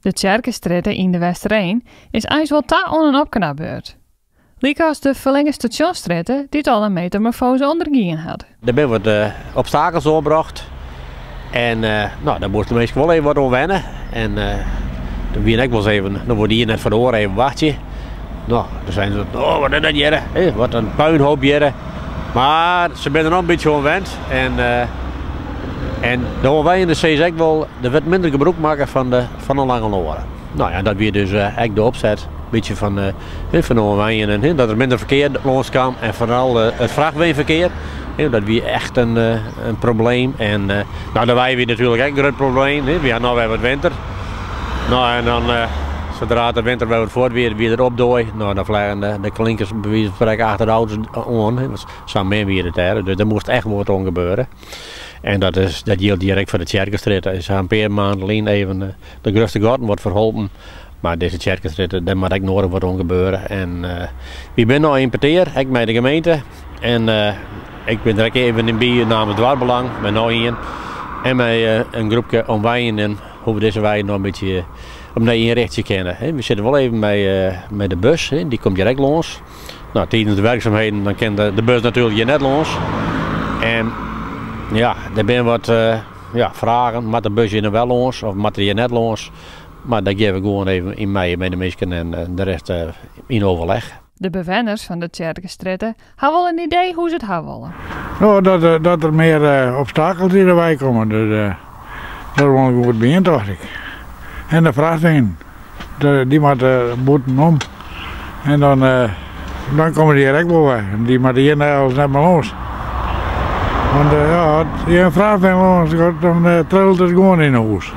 De Tsjerkestrjitte yn De Westereen is eins wol ta oan in opknapbeurt. Lykas de ferlinge Stasjonsstrjitte dy't al in metamorfoaze ûndergien hat. Der binne wat obstakels oanbrocht en no, dêr moasten de minsken wol even wat oan wenne. En der wiene ek wolris even, dan woe de ien net foar de oar even wachtsje. No, dan seinen se, oh wat is dat hjirre, wat in puinhoop hjirre. Mar se binne der no in bytsje oan wend en en de oanwenjenden sizze ek wol, der wurdt minder gebrûk makke fan de, fan de Lange Loare. No ja, dat wie dus ek de opset, in bytsje fan fan de oanwenjenden, dat der minder ferkear lâns kaam en foaral it frachtweinferkear. Dat wie echt in probleem. En no, de wei wie natuerlik ek in grut probleem. Wy ha no wer wat winter. No en dan sadra't de winter wer wat fuort wie, wie der opdoai. No, dan fleagen de klinkers by wize fan sprekken achter de auto's oan. Sa min wie it dêr. Dus der moast echt wol wat oan gebeure. En dat is, dat jildt hjir ek foar de Tsjerkestrjitte. Is in pear maanden lyn even de grutste gatten wat ferholpen. Mar dizze Tsjerkestrjitte, dêr moat ek noadich wat oan gebeure. En wy binne no yn petear, ek mei de gemeente. En ik bin der ek even yn by namens Doarpsbelang, mei noch ien. En mei in groepke omwenjenden hoe we dizze wei noch in bytsje opnij ynrichtsje kinne. We sitte wol even mei de bus, dy komt hjir ek lâns. No, tidens de werksumheden dan kin de bus natuerlik hjir net lâns. En ja, der binne wat ja, fragen. Moat de bus hjir no wel lâns of moat er hjir net lâns? Mar dêr gean we gewoan even yn mei mei de minsken en de rest yn overleg. De bewenners fan de Tsjerkestrjitte ha wol in idee hoe se it ha wolle. No, dat, dat der mear obstakels yn de wei komme. Dus, dat is wol in goed begjin, tocht ik. En de frachtweinen, dy moatte bûtenom. En dan, dan komme dy hjir ek wol wer. Dy moatte hjir net net mear lâns. Want ja, as hjir in frachtwein lâns giet, dan trillet it gewoan yn 'e hûs.